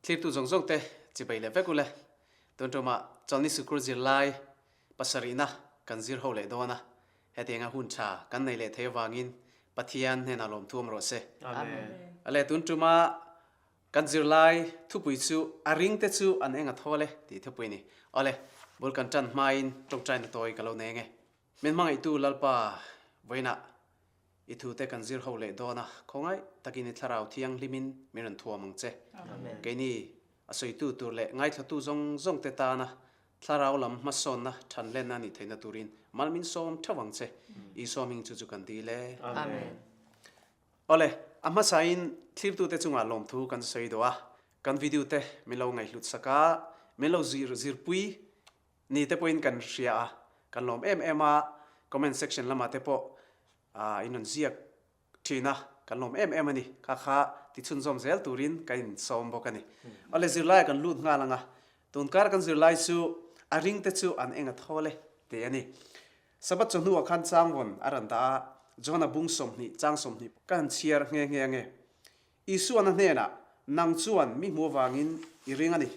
Thlirtu zawng zawng te chibai leh vek ule. Tun tumah Chawlhni Sikul zirlai pasarihna kan zir ho leh dawn a, hetianga hun tha kan nei leh thei avangin Pathian hnenah lawmthu awm rawh se. Amen. Ale tun tuma kan zirlai thupui chu a ring te chu an eng a thawl e tih thupui a ni. Awle, bul kan tan hmain tawngtaina tawi ka lo nei ange. Min hmangaihtu Lalpa vawiinah I thute kan zir ho leh dawn a, khawngaih takin i thlarau thianghlimin min rawn thuam ang che. Keini a sawitu tur leh ngaithlatu zawng zawng te tana thlarau lam hmasawnna thanlenna a nih theihna turin mal min sawm theuh ang che. Isua hming chu chu kan dil e. Amen. Awle, a hmasain thlirtute chungah lawmthu kan sawi duh a, kan video te min lo ngaihhlut sak a, min lo zir zirpui Ni te pawhin kan hria a, kan lawm em em a, comment section lamah te pawh in rawn ziak thin a, kan lawm em em a ni. Kha kha ti chhunzawm zel turin ka insawm bawk a ni. Awle zirlai kan lut nghal ang a, tunkar kan zirlai chu a ring te chu an eng a thawl e tih a ni. Sabbath chawhnuah khan changvawn a rawn dah a, John-a bung 20 chang 20 ka han chhiar nghe nghe ange. Isuana hnenah, Nang chuan mi hmu avangin i ring a ni.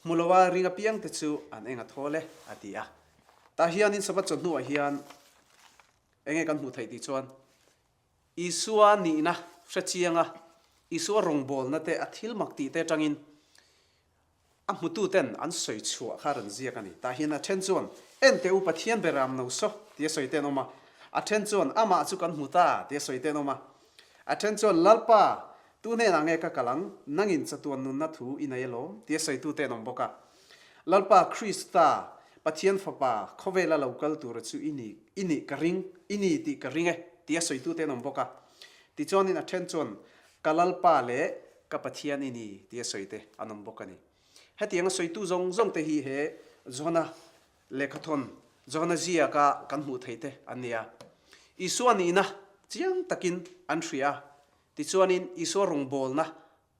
Hmu loa ring apiangte chu an eng a thawl e, a ti a. Tah hianin Sabbath chawhnuah hian eng nge kan hmuh theih tih chuan Isua nihna hre chianga Isua rawngbawlna te a thil mak tih te atangin A hmututen an sawi chhuah kha rawn ziak a ni. Tah hian a then chuan, En teh u, Pathian ber am no saw, tia sawi te an awm a. A then chuan, Amah chu kan hmu ta, tia sawi te an awm a. A then chuan, Lalpa, tu hnenah nge ka kal ang? Nangin chatuan nunna thu i nei alawm, tia sawitu te an awm bawk a. Lalpa Krista, Pathian Fapa, khawvela lo kal tura chu i ni, i nih ka ring, i ni tih ka ring e, tia sawitu te an awm bawk a. Tichuanin a then chuan, Ka Lalpa leh ka Pathian i ni tih a sawi te an awm bawk a ni. Hetiang a sawitu zawng zawng te hi he Johana lehkhathawn, Johana ziaka kan hmuh theih te an ni a. Isua nihna chiang takin an hria a, tichuanin Isua rawngbawlna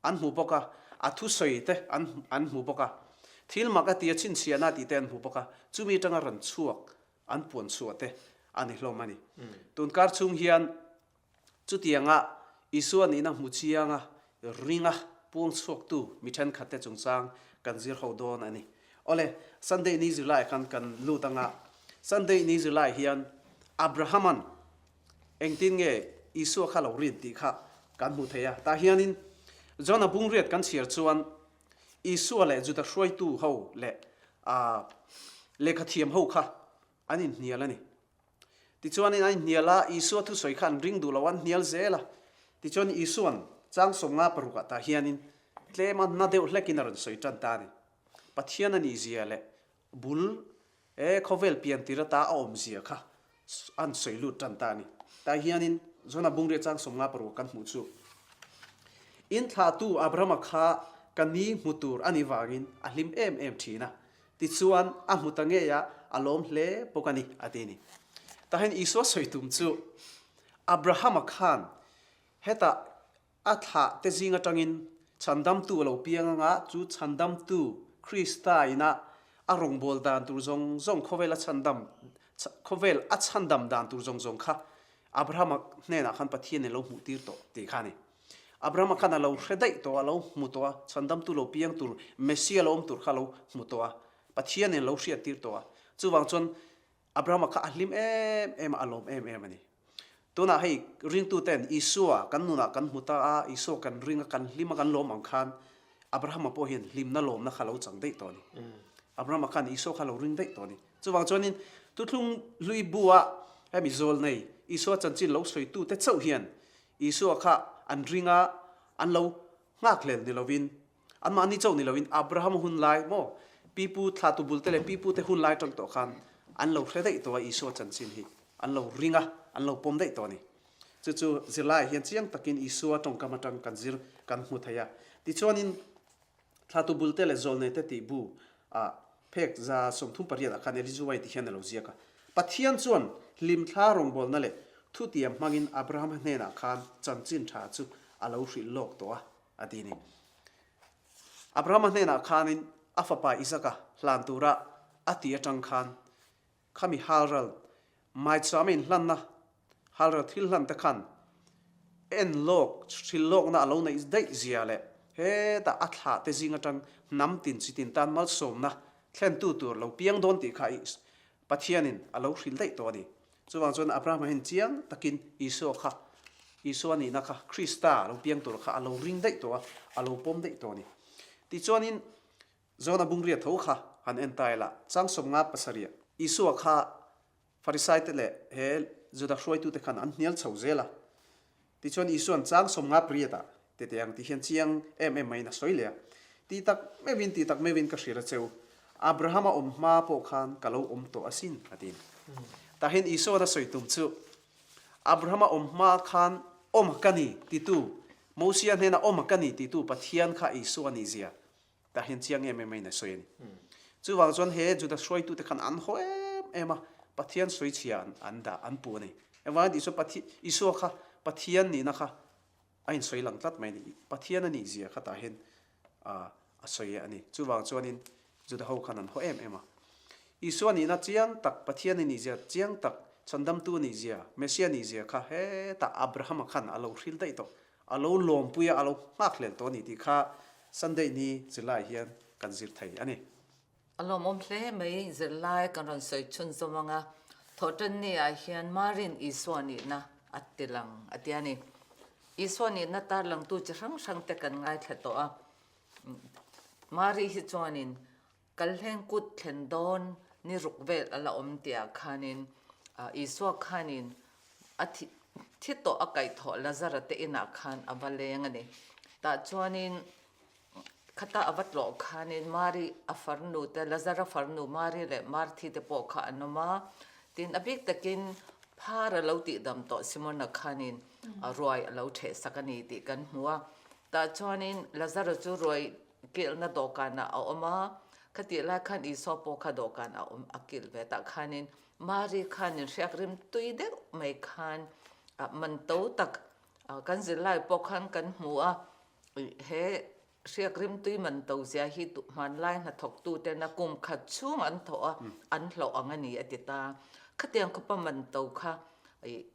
an hmu bawk a, a thusawi te an an hmu bawk a, thil mak a tia chhinchhiahna tih te an hmu bawk a, chumi atanga rawn chhuak an puan chhuah te a ni hlawm a ni. Tunkar chhung hian Chutianga Isua nihna hmu chianga ringa puang chhuaktu mi thenkhatte chungchang kan zir ho dawn a ni. Awle, Sunday ni zirlaiah khan kan lut anga, Sunday ni zirlaiah hian Abrahama'n engtin nge Isua kha lo rin tih kha kan hmu thei a. Tah hianin John-a bungriat kan chhiar chuan Isua leh Juda hruaitu ho leh lehkhathiam ho kha an inhnial a ni. Tichuanin an inhnial a, Isua thusawi kha an ring duh lo, an hnial zel a. Tichuan Isua'n chang 56 ah tah hianin tlem a na deuh hlekin a rawn sawi tan ta a ni. Pathian a nih zia leh bul e khawvel pian tir ata a awm zia kha an sawi lut tan ta a ni. Tah hianin Jona bungriat chang 56 ah kan hmuh chu, In thlahtu Abrahama kha ka ni hmu tur a nih vangin a hlim em em thin a, Tichuan, a hmu ta ngei a, a lawm hle bawk a ni, a ti a ni. Tahin Isua sawi tum chu, Abrahama khan hetah a thlah te zing atangin chhandamtu a lo piang anga, chu chhandamtu Krista ina a rawngbâwl dan tur zawng zawng, khawvel a chhandam, khawvel a chhandam dan tur zawng zawng kha Abrahama hnenah khan Pathianin a lo hmuhtir tawh tih kha a ni. Abrahama khan a lo hre daih tawh a, a lo hmu tawh a, chhandamtu lo piang tur, Messiah lo awm tur kha a lo hmu tawh a, Pathianin a lo hriattir tawh a. Chuvang chuan Abrahama kha a hlim em em a, a lawm em em a ni. Tunah hei ringtuten Isua kan nunah kan hmu ta a, Isua kan ring a, kan hlim a, kan lawm ang khan Abrahama pawh hian hlimna lawmna kha a lo chang daih tawh a ni. Abrahama khan Isua kha a lo ring daih tawh a ni. Chuvang chuanin Thuthlung hlui bua hemi zawl nei Isua chanchin lo sawitute chauh hian Isua kha an ring a, an lo nghakhlel ni lovin, anmahni chauh ni lovin Abraham hun lai maw, pipu thlatu bulte leh pipute hun lai atang tawh khan an lo hre daih tawh a Isua chanchin hi an lo ring a, an lo pawm daih tawh a ni. Chu chu zirlaiah hian chiang takin Isua tawngkam atang kan zir kan hmu thei a. Tichuanin Thlatu bulte leh zawlneite tih bu ah phek 38 ah khan Elizu White hian a lo ziak a. Pathian chuan hlimthla rawngbawlna leh thutiam hmangin Abrahama hnenah khan chanchin tha chu a lo hrilh lawk tawh a, a ti ni. Abrahama hnenah khanin a fapa Isaka hlan tura a ti atang khan Khami halral maicham a inhlanna halral thil hlan te khan en lawk, hrilh lawkna a lo neih daih zia leh Hetah a thlah te zing atang hnam tin chi tin tan malsawmna thlentu tur lo piang dawn tih kha Pathianin a lo hrilh daih tawh a ni. Chuvang chuan Abrahama hian chiang takin Isua kha, Isua nihna kha, Krista lo piang tur kha a lo ring daih tawh a, a lo pawm daih tawh a ni. Tichuanin Jona bungria tho kha han en ta ila, chang 50 pasarih Isua kha Farisaite leh he Juda hruaitute khan an hnial chho zel a. Tichuan Isua'n chang 50 riatah tete ang tih hian chiang em em maiin a sawi leh a. Ti tak meuhin, ti tak meuhin ka hrilh a cheu, Abrahama awm hma pawh khan ka lo awm tawh asin, a ti. Tah hian Isua'n a sawi tum chu, Abrahama awm hma khan awm ka ni titu, Mosia hnena awm ka ni titu Pathian kha Isua nih zia Tah hian chiang em em aiin a sawi a ni. Chuvang chuan he Juda hruaitute khan an haw em em a, Pathian sawichhia an dah, an puh a ni. Engvangin tih chuan Pathian, Isua kha Pathian nihna kha a insawi lang tlat mai a ni. Pathian a nih zia kha tah hian a sawi a ni. Chuvang chuanin Juda ho khan an haw em em a. Isua nihna chiang tak, Pathian a nih zia chiang tak, Chhandamtu a nih zia, Messiah a nih zia kha hetah Abrahama khan a lo hril daih tawh. A lo lawmpui a, a lo nghakhlel tawh a ni tih kha Sunday ni zirlai hian kan zir thei a ni. A lawmawm hle mai, zirlai kan rawn sawi chhunzawm ang a, Thawhtanni ah hian Marin Isua nihna a ti lang a ti a ni. Isua nihna tarlangtu chi hrang hrang te kan ngaithla tawh a, Mari hi chuanin Kalhleng kut thlen dawn ni ruk vel a la awm tihah khanin Isua khanin a thi thi tawh a kaihthawh Lazara te inah khan a va leng a ni. Tah chuanin khata a va tlawh khanin Mari a farnu te Lazara farnu Mari leh Marthi te pawh kha an awm a. Tin a bik takin phar a lo tihdam tawh Simona khanin ruai a lo ṭheh sak a ni tih kan hmu a. Tah chuanin Lazara chu ruai Kilhna dawhkanah a awm a, khatih lai khan Isua pawh kha dawhkan a awm a kilh ve tah khanin Mari khanin hriak rim tui deuh mai khan man to tak kan zirlai pawh khan kan hmu a, he hriak rim tui man to zia hi hmanlai hnathawktu tena kum khat chhung an thawh a, an hlawh ang a ni a ti ta. Khatiang khawpa man to kha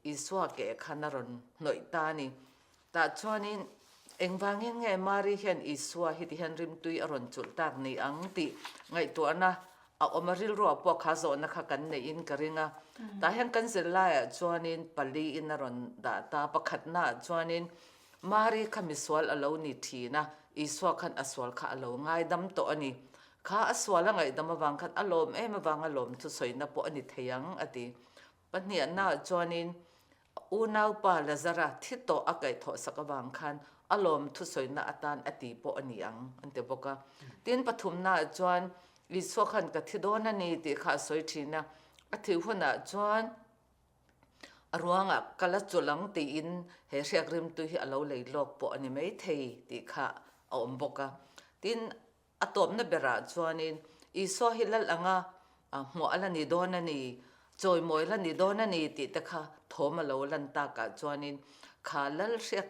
Isua ke khan a rawn hnawih ta a ni. Tah chuanin, engvangin nge Mari hian Isua hi tihian rimtui a rawn chulh tak ni ang tih ngaihtuahna a awm a, rilruah pawh kha zawhna kha kan neihin ka ring a. Tah hian kan zirlaiah chuanin paliin a rawn dah ta. Pakhatnaah chuanin, Mari kha misual a lo ni thin a, Isua khan a sual kha a lo ngaidam tawh a ni. Kha a sual a ngaihdam avang khan a lawm em avanga lawm thusawina pawh a ni thei ang, a ti. Pahniahnaah chuanin, Unaupa Lazara thi tawh a kaihthawh sak avang khan a lawm thusawina atan a ti pawh a ni ang, an ti bawk a. Tin, pathumnaah chuan Isua khan ka thi dawn a ni tih kha a sawi thin a, a thih hunah chuan a ruangah ka la chulh ang tiin he hriak rimtu hi a lo lei lawk pawh a ni maithei tih kha a awm bawk a. Tin, A tawpna berah chuanin Isua hi lal anga hmuah a la ni dawn a ni, chawimawi la ni dawn a ni tih te kha thawm a lo lan takah chuanin kha lal hriak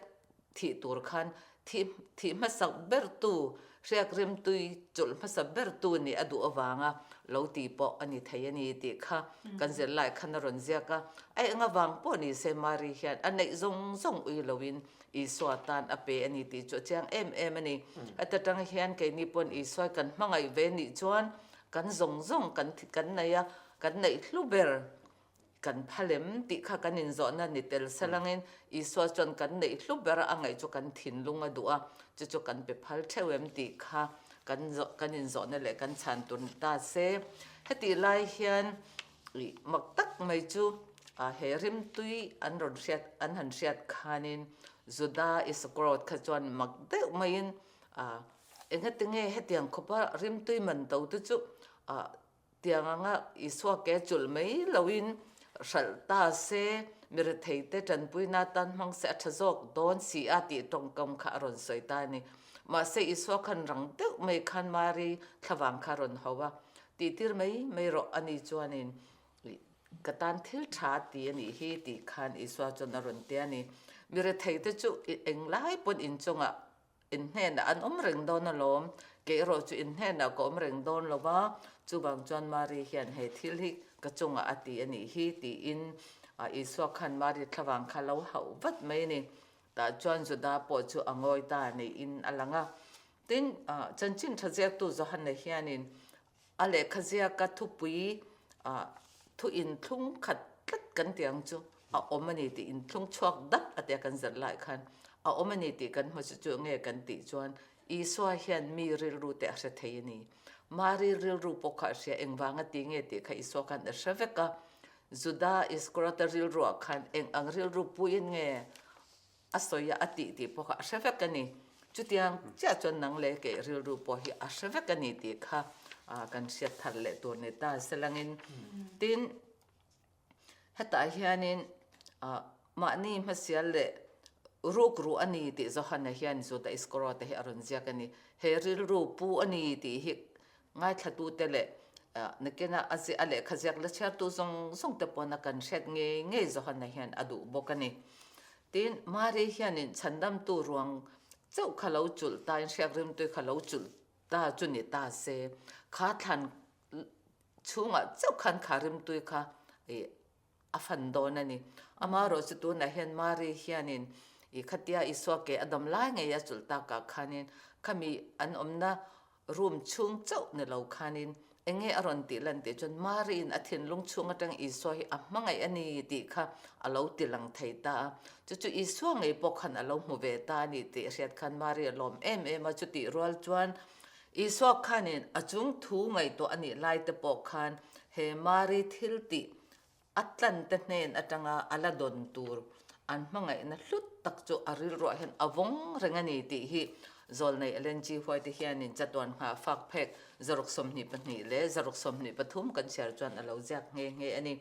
thih tur khan thih thih hmasak bertu, hriak rimtui chulh hmasa bertu nih a duh avanga lo ti pawh a ni thei a ni tih kha kan zirlai khan a rawn ziak a. A eng avang pawh ni se Mari hian a neih zawng zawng ui loin Isua tan a pe a ni tih chu a chiang em em a ni. Heta tang hian keini pawn Isua kan hmangaih ve nih chuan kan zawng zawng kan kan nei a, kan neih hlu ber kan phalem tih kha kan inzawhna ni tel salangin Isua chuan kan neih hlu ber a ngaih chu kan thinlung a duh a, chu chu kan pe phal theuh em tih kha kan kan inzawhna leh kan chhan tur ni ta se. Hetih lai hian Ih mak tak mai chu he rimtui an rawn hriat an han hriat khanin Juda Isakrawt kha chuan mak deuh maiin engati nge hetiang khawpa rimtui man to te chu tiang anga Isua ke chulh mai loin hralh ta se mi rethei te tanpuina atan hmang se a tha zawk dawn si a tih tawngkam kha a rawn sawi ta a ni. Mahse Isua khan rang deuh mai khan Mari thlavang kha a rawn hau a, Tihtir mai mai rawh a ni chuanin ka tan thil tha ti a nih hi tih khan Isua chuan a rawn ti a ni. Mi retheite chu englai pawn inchungah in hnenah an awm reng dawn alawm, kei erawh chu in hnenah ka awm reng dawn lo va, chuvang chuan Mari hian he thil hi ka chungah a ti a nih hi tiin Isua khan Mari thlavang kha lo hauh vat mai a ni. Tah chuan Juda pawh chu a ngawi ta niin a lang a. Tin, chanchin tha ziaktu Johana hianin a lehkha ziaka thupui thu inthlung khat tlat kan tih ang chu a awm a ni tih inthlung chhuak dap a tia kan zir lai khan a awm a ni tih kan hmu chu chu nge kan tih chuan Isua hian mi rilru te a hre thei a ni. Mari rilru pawh kha a hria engvanga ti nge tih kha Isua khan a hre vek a. Juda Iskariota rilruah khan eng ang rilru puiin nge a sawi a, a tih tih pawh kha a hre vek a ni. Chutiang chiah chuan nang leh kei rilru pawh hi a hre vek a ni tih kha kan hriat thar leh tur ni ta selangin. Tin, hetah hianin mahni hmasial leh rukru a ni tih Johana hian Juda Iskariota hi a rawn ziak a ni. He rilru pu a ni tih hi Ngaithlatute leh nakina a a lehkha ziak la chhiartu zawng zawng te pawn a kan hriat ngei ngei Johana hian a duh bawk a ni. Tin, Mari hianin chhandamtu ruang chauh kha lo chulh ta in hriak rimtui kha lo chulh ta chu ni ta se, kha thlan chhungah chauh khan kha rimtui kha ih a fan dawn a ni. Amaherawh chu tunah hian Mari hianin i khatia Isua ke a dam lai ngei a chulh takah khanin khami an awmna room chhung chauh ni lo khanin eng nge a rawn tih lan tih chuan Mariin a thinlung chhung atang Isua hi a hmangaih a ni tih kha a lo ti lang thei ta a. Chu chu Isua ngei pawh khan a lo hmu ve ta a ni tih hriat khan Mari a lawm em em a. Chutih rual chuan Isua khanin a chung thu ngaihtuah a nih lai te pawh khan he Mari thil tih A tlante hnen atanga a la dawn tur an hmangaihna hlut tak chu a rilruah hian a vawng reng a ni tih hi Zawlnei Ellen G. White hianin chatuan nghah fak phek 122 leh 123 kan chhiar chuan a lo ziak nghe nghe a ni.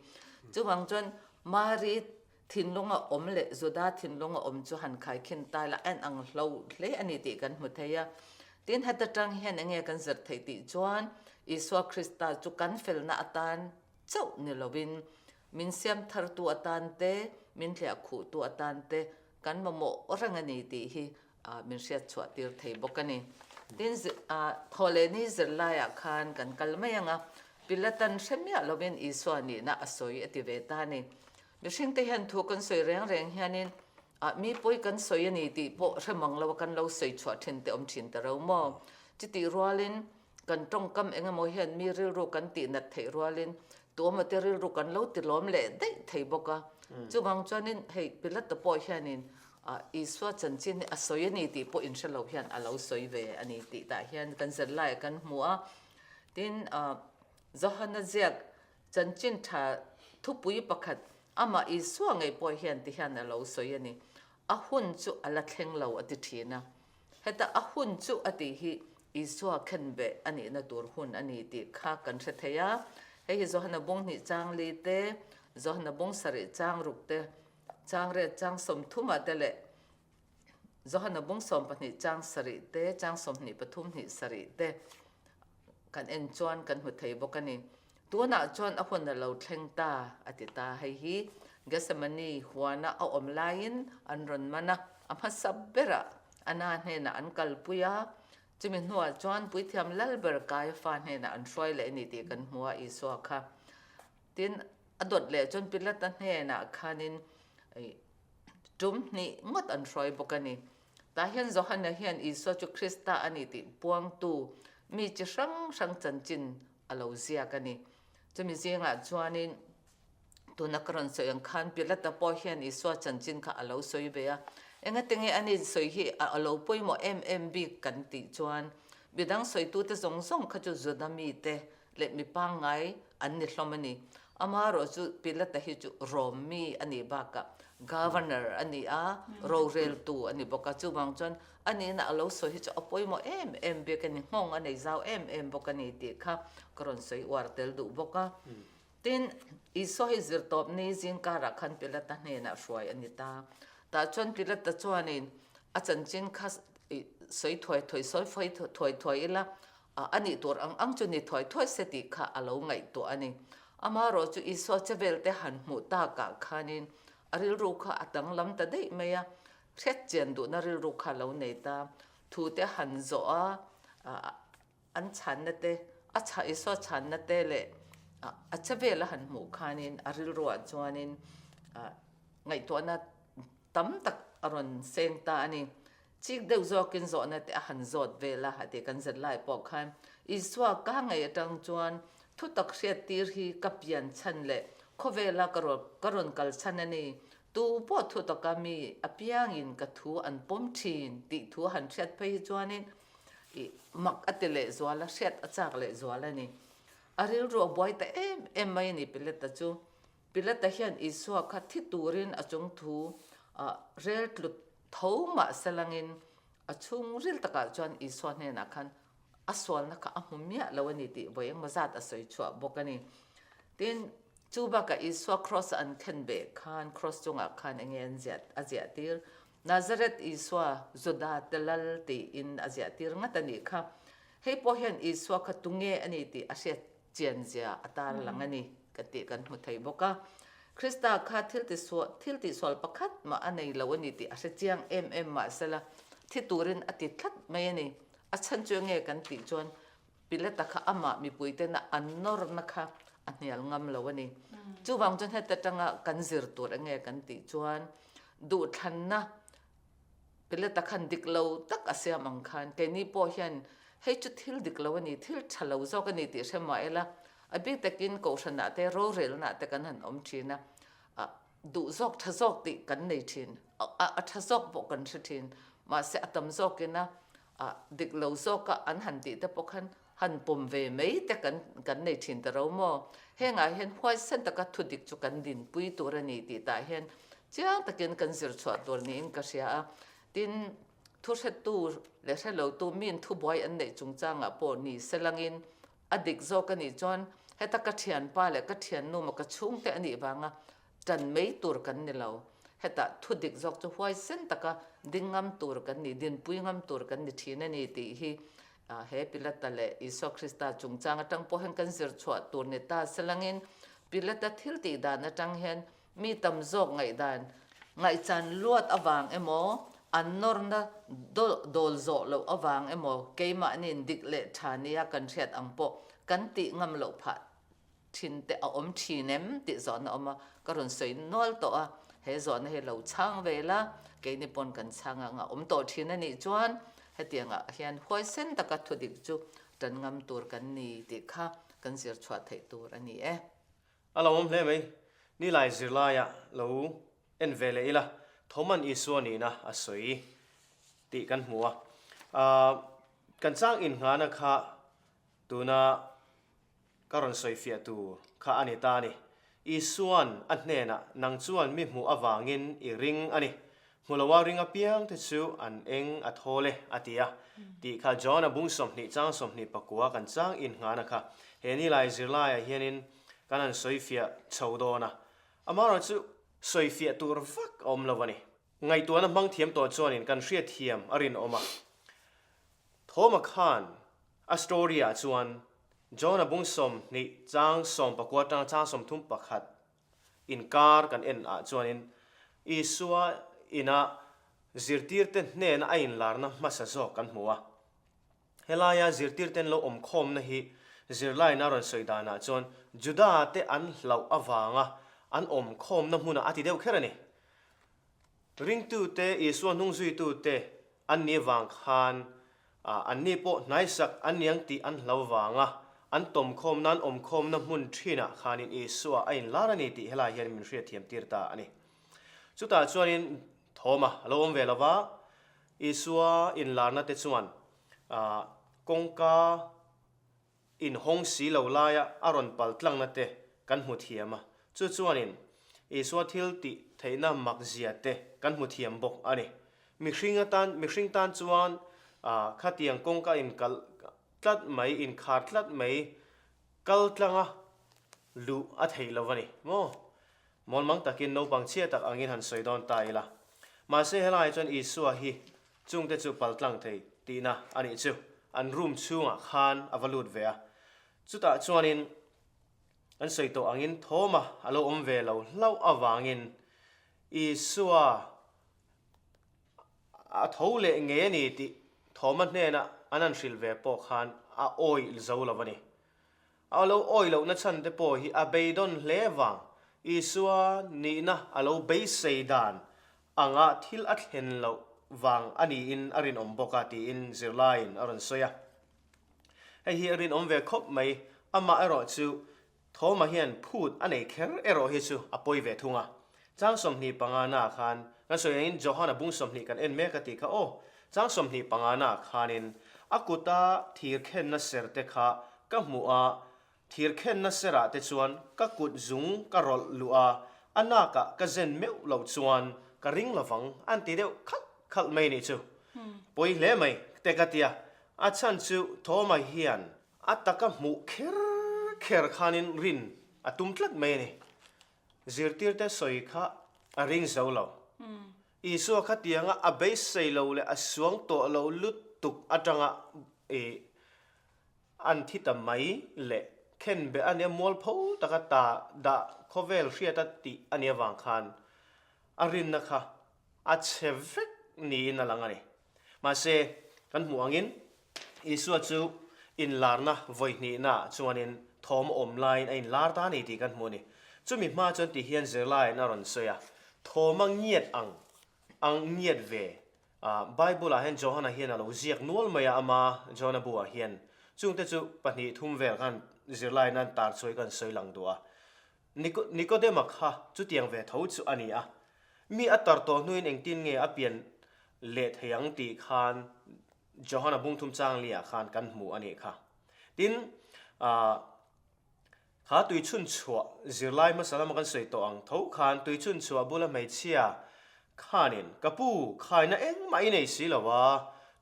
Chuvang chuan Mari thinlunga awm leh Juda thinlunga awm chu han khaikhin ta ila a inang hlo hle a ni tih kan hmu thei a. Tin, heta tang hian enge kan zir theih tih chuan Isua Krista chu kan felna atan chauh ni lovin min siam thartu atan te, min hliah khuhtu atan te kan mamawh reng a ni tih hi min hriat chhuah tir thei bawk a ni. Tin, Thawhlehni zirlaiah khan kan kal mai ang a, Pilatan hre miah lovin Isua nihna a sawi a ti ve ta a ni. Mihringte hian thu kan sawi reng reng hianin mi pawi kan sawi a ni tih pawh hre mang lo a kan lo sawi chhuah thin te awm thin ta ro maw? Chutih rualin Kan tawngkam eng emaw hian mi rilru kan tih nat theih rualin tuamaw te rilru kan lo ti lawm leh daih thei bawk a. Chuvang chuanin hei Pilata pawh hianin Isua chanchin hi a sawi a ni tih pawh inhre lo hian a lo sawi ve a ni tih tah hian kan zirlaiah kan hmu a. Tin, Johana ziak chanchin tha thupui pakhat amah Isua ngei pawh hian ti hian a lo sawi a ni. A hun chu a la thleng lo a ti thin a. Heta a hun chu a tih hi Isua khenbeh a nihna tur hun a ni tih kha kan hre thei a. Hei hi Johana bung hnih chang li te, Johana bung sarih chang ruk te, chang riat chang sawmthumah te leh Johana bung 12 chang sarih te, chang 23 hnih sarih te kan en chuan kan hmu thei bawk a ni. Tunah chuan a hun a lo thleng ta, a ti ta. Hei hi Gethsemane huana a awm laiin an rawn man a, a hmasa berah Anna hnenah an kalpui a, chumi hnuah chuan Puithiam Lalber Kaiafa hnenah an hruai leh a ni tih kan hmu a, Isua kha. Tin, a dawt leh chuan Pilata hnenah khanin tum hnih ngawt an hruai bawk a ni. Tah hian Johana hian Isua chu Krista a ni tih puangtu mi chi hrang hrang chanchin a lo ziak a ni. Chumi zingah chuanin tuna ka rawn sawi ang khan Pilata pawh hian Isua chanchin kha a lo sawi ve a. Engatinge a nin sawi hi a lo pawimawh em em bik kan tih chuan midang sawitute zawng zawng kha chu Juda mite leh mi pangngai an ni hlawm a ni. Amaherawh chu Pilata hi chu Rom mi a nih bakah Governor a ni a, roreltu a ni bawk a. Chuvang chuan a nihna a lo sawi hi chu a pawimawh em em bik a ni, nghawng a nei zau em em bawk a ni tih kha ka rawn sawi uar tel duh bawk a. Tin, Isua hi zirtawpni zingkarah khan Pilata hnenah hruai a ni ta. Tah chuan Pilata chuanin a chanchin kha sawi thuai thuai, sawi fai thuai thuai ila, A nih tur ang ang chu ni thuai thuai se tih kha a lo ngaihtuah a ni. Amaherawh chu Isua chevelte han hmuh takah khanin a rilru kha a danglam ta daih mai a, hriatchian duhna rilru kha a lo nei ta. Thute han zawh a, an chhanna te, a chha Isua chhanna te leh a chevel a han hmuh khanin a rilruah chuanin ngaihtuahna tam tak. a rawn seng ta a ni. Chik deuh zawkin zawhna te a han zawt vel a, a ti kan zet lai pawh khan Isua ka ngei atang chuan thutak hriattir hi ka pian chhan leh khawvela ka ka rawn kal chhan a ni. Tu pawh thutaka mi apiangin ka thu an pawm thin tih thu a han hriat phei hi chuanin ih mak a ti lehzual a, hriat a chak lehzual a ni. A rilru a buai ta em em mai a ni Pilata chu. Pilata hian Isua kha thi turin a chung thu rel tlut tho mah selangin a chhungril takah chuan Isua hnenah khan a sualna kha a hmu miah lo a ni tih vawi engmaw zat a sawi chhuah bawk a ni. Tin, chu bakah Isua kraws an khen beh khan kraws chungah khan enge an ziah a ziah tir? Nazareth Isua Juda te lal tiin a ziah tir ngat a nih kha. Hei pawh hian Isua kha tunge a ni tih a hriat chian zia a tar lang a ni ka tih kan hmu thei bawk a. Krista kha thil tisual thil tihsual pakhat mah a nei lo a ni tih a hre chiang em em mahsela thi turin a ti tlat mai a ni. A chhan chu enge kan tih chuan Pilata kha amah mipui tena an nawrna kha a hnial ngam lo a ni. Chuvang chuan heta tanga kan zir tur enge kan tih chuan duhthlanna Pilata khan dik lo tak a siam ang khan keini pawh hian hei chu thil dik lo a ni, thil tha lo zawk a ni tih hre mah ila, a bik takin kohhranah te rorelnaah te kan han awm thin a, duh zawk tha zawk tih kan nei thin, a tha zawk pawh kan hre thin, mahse a tam zawkina dik lo zawka an han tih te pawh khan han pawm ve mai te kan kan nei thin ta ro maw? Hengah hian huaisen taka thu dik chu kan dinpui tur a ni tih tah hian chiang takin kan zir chhuah tur niin ka hria a. Tin, thu hretu leh hre lotu miin thubuai an neih chungchangah pawh ni selangin a dik zawk a nih chuan heta ka thianpa leh ka thiannu maw ka chhungte a nih vanga tan mai tur kan ni lo. Hetah thu dik zawk chu huaisen taka ding ngam tur kan ni, dinpui ngam tur kan ni thin a ni tih hi He Pilata leh Isua Krista chungchang atang pawh hian kan zir chhuah tur ni ta selangin Pilata thil tih dan atang hian mi tam zawk ngaihdan, ngaihchan luat avang emaw, an nawrna dawl zawh loh avang emaw keimahniin dik leh tha nia kan hriat ang pawh kan tih ngam loh phah thin te a awm thin em tih zawhna awm a, ka rawn sawi nual tawh a, he zawhna hi lo chhang ve la, keini pawn kan chhang ang a awm tawh thin a nih chuan hetiangah hian huaisen taka thudik chu tan ngam tur kan ni tih kha kan zir chhuah theih tur a ni e. A lo awm hle mai, nilai zirlaiah lo en ve leh ila, Thoman Isua nihna a sawi tih kan hmu a, kan chang innghahna kha tuna Ka rawn sawi fiah tur kha a ni ta a ni. Isua'n a hnenah, Nang chuan mi hmuh avangin i ring a ni. Hmu loa ring apiang te chu an eng a thawl e, a ti a. Tih kha John-a bung 20 chang 21 kan chang innghahna kha he nilai zirlaiah hianin kan han sawi fiah chho dawn a. Amaherawhchu sawi fiah tur vak a awm lo a ni. Ngaihtuahna hmang thiam tawh chuanin kan hriatthiam a rinawm a. Thawma khan a story-ah chuan John-a bung 20 chang 19 atanga chang 31 inkar kan en ah chuanin Isua ina zirtirte hnena a inlarna hmasa zawk kan hmu a. Helaia zirtirten lo awmkhawmna hi zirlaina a rawn sawi danah chuan Juda-te an hlauh avanga an awmkhawmna hmunah a ti deuh kher a ni. Ringtute, Isua hnungzuitute an nih avang khan anni pawh hnaisak an niang tih an hlau vanga an tawmkhawmna, an awmkhawmna hmun thinah khanin Isua a inlar a ni tih helai hian min hriatthiam tir ta a ni. Chutah chuanin Thawma a lo awm ve lova, Isua inlarna te chuan kawngka inhawng si lo laia a rawn pal tlangna te kan hmu thiam a, chu chuanin Isua thil tih theihna mak zia te kan hmu thiam bawk a ni. Mihring atan, mihring tan chuan khatiang kawngka inkalh tlat mai, inkhar tlat mai kal tlanga luh a theih lo a ni maw? Mawlmang takin naupang chhia tak angin han sawi dawn ta ila. Mahse helaiah chuan Isua hi Chungte chu paltlang thei tihna a nih chu. An room chhungah khan a va lut ve a. Chutah chuanin an sawi tawh angin Thawma a lo awm ve lo hlauh avangin Isua a tho leh ngei a ni tih Thawma hnena an han hrilh ve pawh khan a awih zo lo a ni. A lo awih lohna chhan te pawh hi a beidawn hle vang. Isua nihna a lo beisei dan. anga thil a thlen loh vang a niin a rinawm bawk a tiin zirlaiin a rawn sawi a. Hei hi a rinawm ve khawp mai, amah erawh chu Thawma hian phut a nei kher erawh hi chu a pawi ve thung a. Chang 25 naah khan kan sawi angin Johana bung 20 kan en mek a tih kha aw. Chang 25 naah khanin a kuta thir khenna ser te kha ka hmuh a, thir khenna serah te chuan ka kut zung ka rawlh luh a, a nakah ka zen meuh loh chuan ka ring lovang an ti deuh khalh khalh mai nih chu. Pawi hle mai te ka tia, a chhan chu Thawma hian A taka hmuh kher kher khanin rin a tum tlat mai a ni. Zirtirte sawi kha a ring zo lo. Isua kha tianga a beisei lo leh a suang tawh lo lutuk atanga i an thi ta mai leh khenbeh a nia mualpho taka ta dah khawvel hriata tih a nih avang khan a rinna kha a chhe vek niin a lang a ni. Mahse, kan hmuh angin Isua chu inlarna vawi hnihnaah chuanin thawm awm laiin a inlar ta a ni tih kan hmu a ni. Chumi hma chuan ti hian zirlaiin a rawn sawi a, Thawm a ngiat ang ang ngiat ve. Bible-ah hian Johana hian a lo ziak nual mai a, ama Johana bu-ah hian. Chungte chu pahnih thum vel khan zirlaiin an tar chhuai kan sawi lang duh a. Nikodema kha chutiang ve tho chu a ni a. Mi a tar tawh hnuin engtin nge a pian leh thei ang tih khan Johana bungthum changli-ah khan kan hmu a nih kha. Tin, kha tuichhunchhuah zirlai hmasa lama kan sawi tawh ang tho khan tuichhunchhuah bula hmeichhia khanin, Ka pu, khaina engmah i nei si lo a,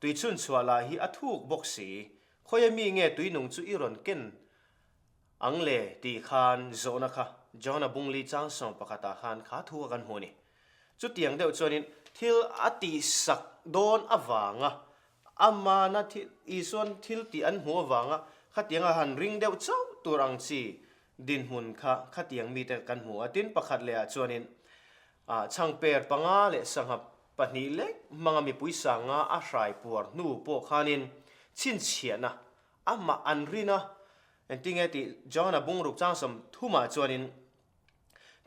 tuichhunchhuah lah hi a thuk bawk si, khawia mi nge tuinung chu i rawn ken ang le? tih khan zawhna kha Johana bungli chang sawm pakhatah khan kha thu kha kan hmu a ni. Chutiang deuh chuanin thil a tihsak dawn avanga amana thil Isuan thil tih an hmuh avanga khatianga han ring deuh chauh tur ang chi dinhmun kha khatiang mite kan hmu a. Tin, pakhat lehah chuanin chhangper panga leh sangha pahnih lek hmanga mipui sanga a hrai puar hnu pawh khanin chhinchhiahna amah an rin a. Engtinge tih John-a bungruk changsawm thumah chuanin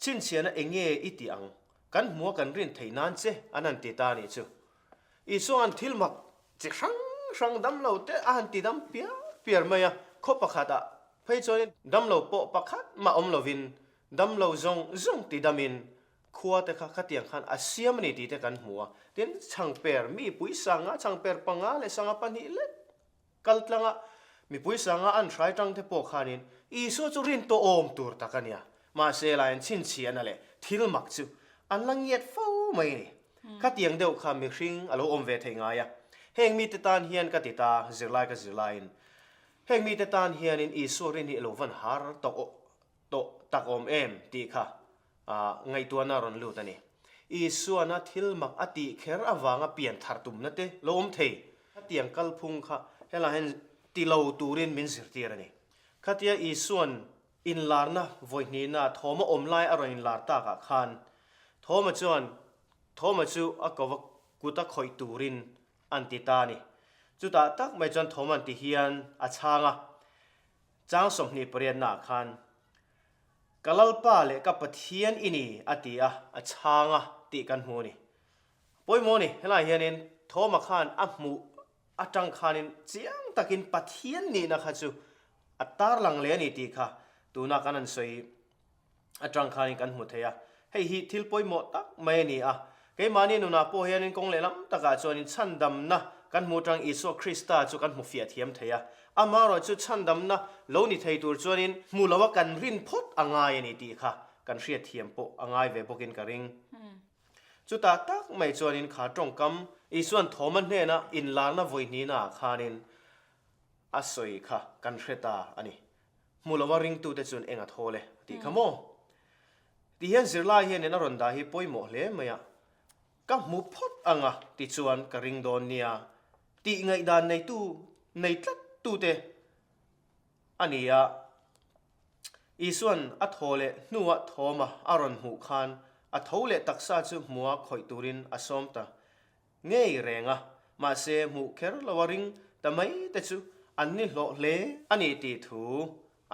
Chhinchhiahna eng nge i tih ang? Kan hmua kan rin theih nan che an han ti ta a nih chu. Isua an thil mak chi hrang hrang damlo te a han ti dam piar piar mai a, khaw pakhatah phei chuanin damlo pawh pakhat mah awm lovin damlo zawng zawng ti damin khua te kha khatiang khan a siam a ni tih te kan hmu a. Tin, chhangper mi pui sanga chhangper panga leh sanga pahnih lek Kal tlanga mipui sanga an hrai tang te pawh khanin Isua chu rin tawh awm tur tak a nia. Mahse laiin chhinchhiahna leh thil mak chu an la ngiat fo mai a ni. Khatiang deuh kha mihring a lo awm ve thei ngai a. Heng mite tan hian ka ti ta, zirlai ka zirlaiin heng mite tan hianin Isua rin hi a lo van har tawh tawh tak awm em tih kha ngaihtuahna a rawn lut a ni. Isuana thil mak a tih kher avanga pian thar tumna te lo awm thei. Khatiang kalphung kha helaiah hian ti lo turin min zirtir a ni. Khatia Isuan inlarna vawihnihna Thawma awm lai a rawn inlar takah khan Thawma chuan Thawma chu a kova kut a khawih turin an ti ta a ni. Chutah tak mai chuan Thawma'n ti hian a chhang a. Chang 28 naah khan, Ka Lalpa leh ka Pathian i ni, a ti a, a chhang a tih kan hmu a ni. Pawimawh a ni, helaiah hianin Thoma khan a hmuh atang khanin chiang takin Pathian nihna kha chu a tarlang leh a ni tih kha tuna kan han sawi atang khanin kan hmu thei a. Hei hi thil pawimawh tak mai a ni a. Keimahni nunah pawh hianin kawng lehlam takah chuanin chhandamna kan hmu atang Isua Krista chu kan hmu fiah thiam thei a. Amaherawhchu chhandamna lo ni thei tur chuanin hmu loa kan rin phawt a ngai a ni tih kha kan hriatthiam pawh a ngai ve bawkin ka ring. Chutah tak mai chuanin kha tawngkam Isuan Thoma hnena inlarna vawihnihnaah khanin a sawi kha kan hre ta a ni. Hmu lova ringtute chuan eng a thawl e a tih kha maw? Ti hian zirlai hianin a rawn dah hi pawimawh hle mai a, ka hmu phawt ang a ti chuan ka ring dawn nia tih ngaihdan neitu nei tlat tute a ni a. Isuan a thaw leh hnuah thawma a rawn hmuh khan a tho leh taksa chu hmua khawih turin a sawm ta ngei reng a, mahse hmuh kher lo a ring ta mai te chu an ni hlawh hle a ni tih thu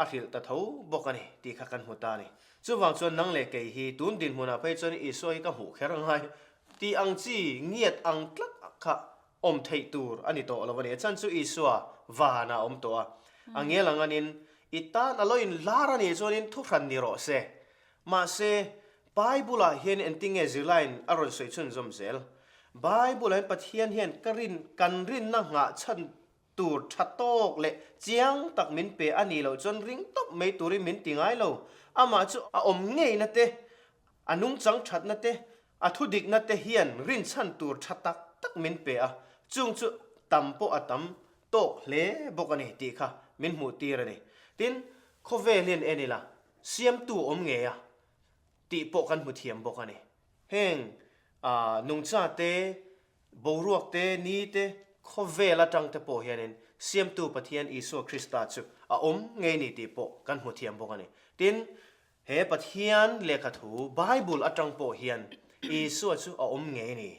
a hrilh ta tho bawk a ni tih kha kan hmu ta a ni. Chuvang chuan nang leh kei hi tun dinhmunah phei chuan Isua hi ka hmuh kher a ngai. Tih ang chi ngiat ang tlat kha awm theih tur a ni tawh lo a ni. A chhan chu Isua van ah a awm tawh a. A ngel ang anin i tan a lo in lar a nih chuanin thuhran ni rawh se. Mahse, Bible ah hian engtinge zirlaiin a rawn sawi chhunzawm zel? Bible ah hian Pathian hian ka rin kan rinna nghah chhan tur tha tawk leh chiang tak min pe a nih loh chuan ring tawp mai turin min ti ngai lo. Amah chu a awm ngeina te, a nungchang thatna te, a thudikna te hian rinchhan tur tha tak tak min pe a, chung chu tam pawh a tam tawk hle bawk a ni tih kha min hmuh tir a ni. Tin, khawvel hian en ila, siamtu awm ngei a tih pawh kan hmu thiam bawk a ni. Heng nungcha te, Boruak te, ni te, khawvel atang te pawh hianin Siamtu Pathian Isua Krista chu a awm ngei ni tih pawh kan hmu thiam bawk a ni. Tin, he Pathian lehkha thu Bible atang pawh hian Isua chu a awm ngei ni,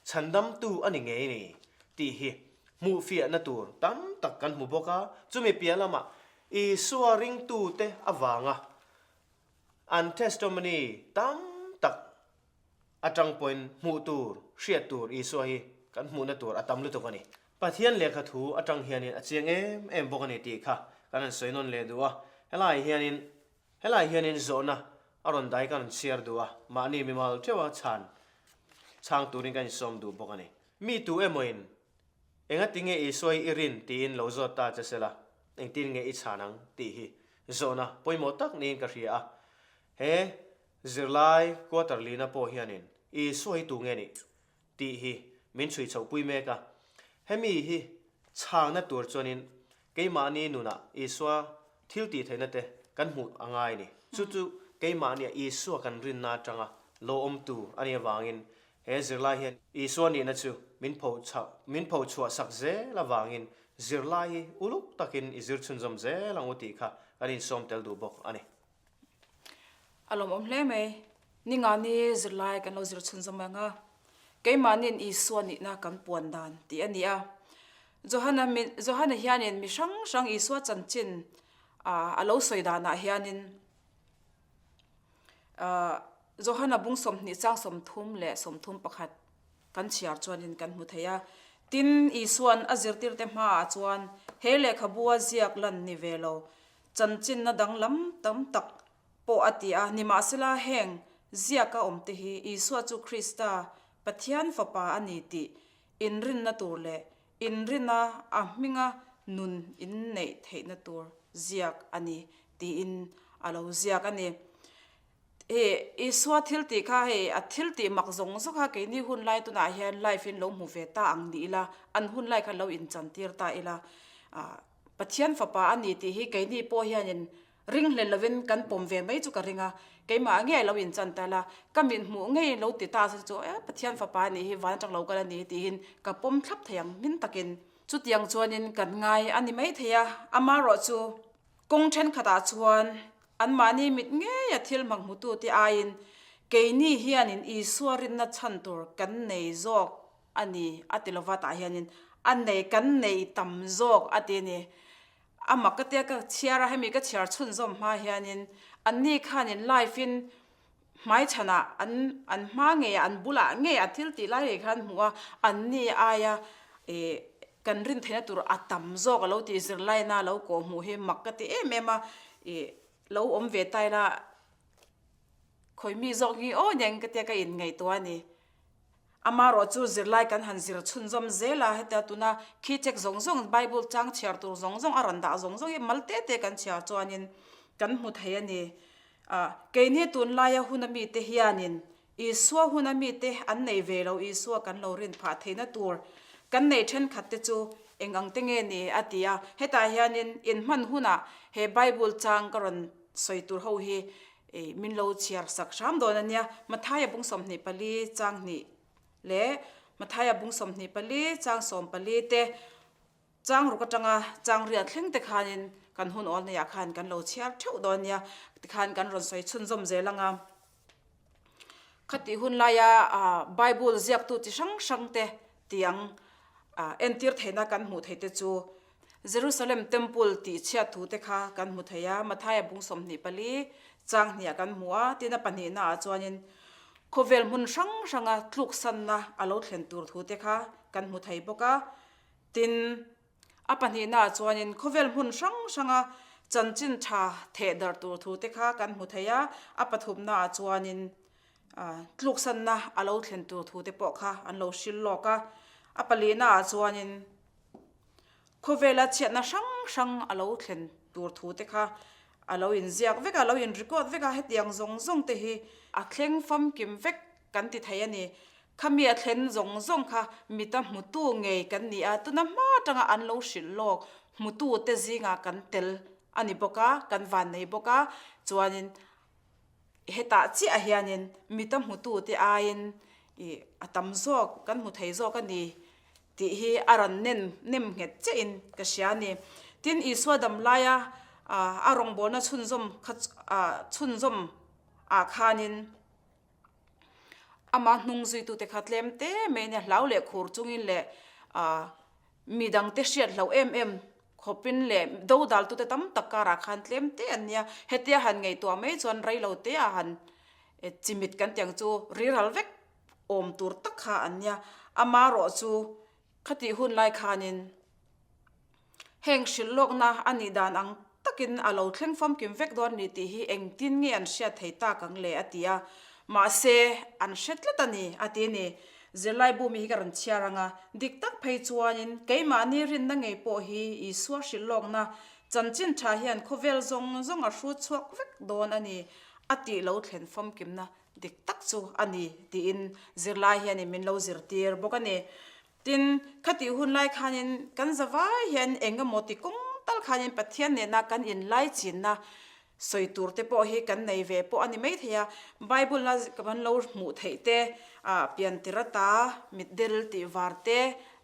chhandamtu a ni ngei ni tih hi hmuhfiahna tur tam tak kan hmu bawk a. Chumi piah lamah Isua ringtute avanga an testimony tam tak Atang pawhin hmuh tur, hriat tur Isua hi kan hmuhna tur a tam lutuk a ni. Pathian lehkha thu atang hianin a chiang em em bawk a ni tih kha kan han sawi nawn leh duh a. Helai hianin helai hianin zawhna a rawn dai kan rawn chhiar duh a, mahni mimal theuha chhan chhang turin kan insawm duh bawk a ni. Mi tu emawin engatinge Isua hi i rin tiin lo zawt ta che sela, engtin nge i chhan ang tih hi zawhna pawimawh tak niin ka hria a. He Zirlai quarter lina pawh hianin Isua hi tu nge nih? tih hi min chhui chhohpui mek a. Hemi hi chhangna tur chuanin keimahni nunah Isua thil tih theihna te kan hmuh a ngai a ni. Chu chu keimahnia Isua kan rinna atanga lo awmtu a nih avangin he zirlai hian Isua nihna chu min pho min pho chhuah sak zel avangin zirlai hi uluk takin i zir chhunzawm zel ang u tih kha kan insawm tel duh bawk a ni. A lawmawm hle mai. Ningani zirlai kan lo zir chhunzawm ang a, keimahniin Isua nihna kan puan dan tih a ni a. Johana min Johana hianin mi hrang hrang Isua chanchin a lo sawi danah hianin Johana bung 20 chang 30 leh 31 kan chhiar chuanin kan hmu thei a. Tin, Isua'n a zirtirte hmaah chuan he lehkhabu a ziak lan ni ve lo Chanchinna danglam tam tak pawh a ti a, nimahsela heng ziaka awmte hi Isua chu Krista, Pathian Fapa a ni tih inrinna tur leh inrina a hminga nun inneih theihna tur ziak a ni tiin a lo ziak a ni. Hei Isua thil tih kha hei a thil tih mak zawng zawng kha keini hun lai tunah hian live in lo hmu ve ta ang ni ila, an hun lai kha lo inchantir ta ila. Ah Pathian fapa a ni tih hi keini pawh hianin ringhlel lovin kan pawm ve mai chu ka ring a, keimah ngei lo inchan ta la, ka mit hmuh ngei lo ti ta se chu e Pathian fapa a nih hi van atang lo kal a ni tihin ka pawm thlap thei ang hmin takin. Chutiang chuanin kan ngai a ni mai thei a, amaherawh chu Kawng thenkhatah chuan anmahni mit ngeia thil hmak hmutute aiin keini hianin Isua rinna chhan tur kan nei zawk a ni a ti lova tah hianin a nei kan nei tam zawk a ti a ni. A mak ka tia ka chhiar a, hemi ka chhiar chhunzawm hma hianin anni khanin live in Hmaichhanah an an hma ngeiah an bulah ngei a thil tih lai ngei khan hmuh a, anni aia ih kan rin theihna tur a tam zawk a lo tih zirlaina lo kawh hmuh hi mak ka ti em em a, ih lo awm ve ta ila khawi mi zawk nge aw nen ka tia ka inngaihtuah a ni. Amaherawh chu zirlai kan han zir chhunzawm zel a, hetia tuna khi check zawng zawng Bible chang chhiar tur zawng zawng a rawn dah zawng zawng hi mal te te kan chhiar chuanin kan hmu thei a ni. Ah, keini tunlaia huna mite hianin Isua huna mite an nei ve lo Isua kan lo rin phah theihna tur kan nei thenkhat te chu eng ang te nge ni a ti a, hetah hianin inhman hunah he Bible chang ka rawn sawi tur ho hi Ei, min lo chhiar sak hram dawn a nia. Mathaia bung 24 chang hnih leh Mathaia bung 24 chang 14 te chang ruk atanga chang riat thleng te khanin kan hun awl neiah khan kan lo chhiar theuh dawn a nia. Tikhan kan rawn sawi chhunzawm zel ang a. Khatih hun laia Bible ziaktu chi hrang hrang te tiang entir theihna kan hmuh theih te chu Jerusalem Temple tih chhiat thu te kha kan hmu thei a, Mathaia bung 24 chang hniah kan hmu a, tin a pahnihna ah chuanin. Khawvel hmun hrang hranga tluksanna a lo thlen tur thu te kha kan hmu thei bawk a. Tin, a pahnihnaah chuanin khawvel hmun hrang hranga chanchin tha theh darh tur thu te kha kan hmu thei a, a pathumnaah chuanin tluksanna a lo thlen tur thu te pawh kha an lo hrilh lawk a. A palihnaah chuanin Khawvela chhiatna hrang hrang a lo thlen tur thu te kha a lo inziak vek a, a lo in record vek a, hetiang zawng zawng te hi a thleng famkim vek kan ti thei a ni. Khami a thlen zawng zawng kha mita hmutu ngei kan ni a, tuna hma atanga an lo hrilh lawk hmutu te zingah kan tel a ni bawk a, kan vannei bawk a, chuanin hetah chiah hianin mita hmutu te aiin ih a tam zawk kan hmu thei zawk a ni. Tih hi a rawn nen nem nghet chiahin ka hria a ni. Tin, Isua dam laia a rawngbawlna chhunzawm kha chhunzawm ah khanin ama hnung zuitute kha tlem te mai nia hlau leh khur chungin leh mi dangte hriat hloh em em khawpin leh dodaltute tam tak karah khan tlem te an nia. Hetia han ngaihtuah mai chuan reilo te ah han chimit kan tih ang chu riral vek awm tur tak kha an nia. Amarawh chu khatih hun lai khanin heng hrilh lawkna a nih dan ang takin a lo thleng famkim vek dawn ni tih hi engtin nge an hriat thei tak ang le a ti a. Mahse, an hre tlat a ni, a ti a ni. Zirlai bumi hi ka rawn chhiar ang a, dik tak phei chuanin keimahni rinna ngei pawh hi Isua hrilh lawkna chanchin tha hian khawvel zawng zawng a hrut chhuak vek dawn a ni, a tih lo thlen famkimna Dik tak chu a ni tiin zirlai hianin min lo zirtir bawk a ni. Tin, khatih hun lai khanin kan zavai hian eng emaw ti kawng tal khanin Pathian nena kan inlaichinna sawi tur te pawh hi kan nei ve pawh a ni maithei a. Bible-a kan lo hmuh theih te, piantir ata mitdel tih var te,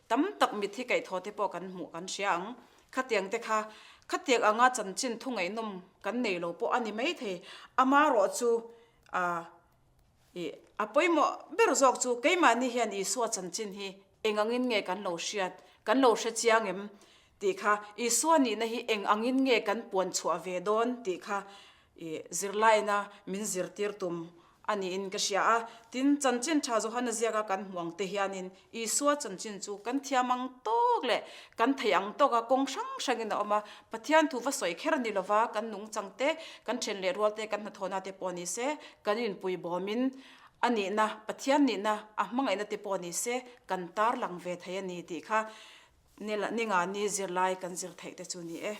tam tak mit hi kaihthawh te pawh kan hmuh kan hria ang. Khatiang te kha khatiang anga chanchin thu ngaihnawm kan nei lo pawh a ni maithei. Amarawhchu A, ih, a pawimawh ber zawk chu keimahni hian Isua chanchin hi eng angin nge kan lo hriat, kan lo hre chiang em tih kha, Isua nihna hi eng angin nge kan puan chhuah ve dawn tih kha, ih, zirlaina min zirtir tum a niin ka hria a. Tin, chanchin tha Johana ziaka kan hmuh ang te hianin Isua chanchin chu kan thiam ang tawk leh kan thei ang tawka kawng hrang hrangin a awm a. Pathian thu va sawi kher a ni lova, kan nungchang te, kan then leh rual te, kan hnathawhna te pawh ni se, kan inpui bawmin a nihna, Pathian nihna, a hmangaihna te pawh ni se, kan tarlang ve thei a ni tih kha ninga ni zirlai kan zir theih te chu ni e.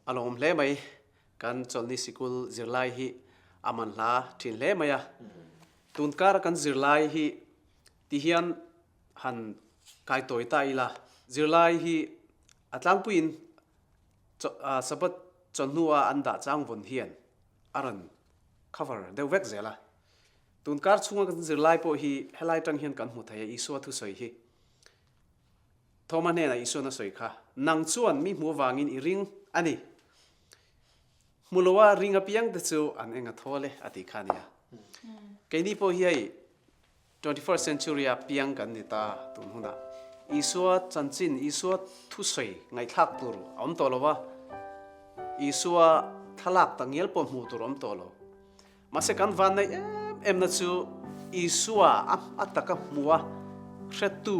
A lawm hle mai, kan chawlhni sikul zirlai hi a manhla thin hle mai a. Tunkara kan zirlai hi Ti hian han kai tawi ta ila, zirlai hi a tlangpuiin Sabbath chawhnua an dah chang vawn hian a rawn cover deuh vek zel a. Tun kar chhunga kan zirlai pawh hi helai tang hian kan hmu thei a, Isua thusawi hi. Thoma hnenah Isuan a sawi kha, Nang chuan mi hmuh avangin i ring a ni. Hmu loa ring apiang te chu an eng a thawl e a ti kha a nia. Keini pawh hi hei 21st century a piang kan ni ta tun hunah Isua chanchin, Isua thusawi ngaihthlak tur a awm tawh lo va, Isua thlalak tak ngial pawh hmuh tur a awm tawh lo. Mahse kan van neih em em na chu Isua a a taka hmuh a hretu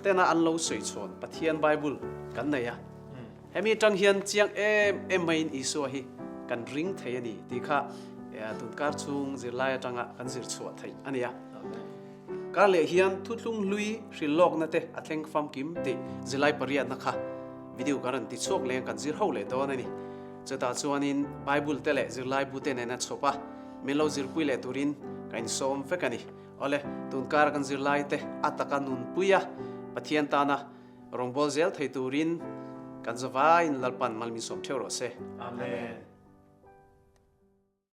tena an lo sawi chhawn Pathian Bible kan nei a. Hemi atang hian chiang em em maiin Isua hi kan ring thei a ni tih kha tunkar chhung zirlai atanga kan zir chhuah theih a ni a. Kar leh hian thuthlung hlui hrilh lawkna te a thleng famkim tih zirlai pariatna kha video kan rawn ti chhuak leng kan zir ho leh dawn a ni. Chutah chuanin Bible te leh zirlai bu te nena chhawp a min lo zirpui leh turin ka insawm vek a ni. Awle, tunkar kan zirlai te a taka nunpui a Pathian tana Rawngbâwl zel thei turin kan zavaiin Lalpan mal min sawm theuh rawh se. Amen.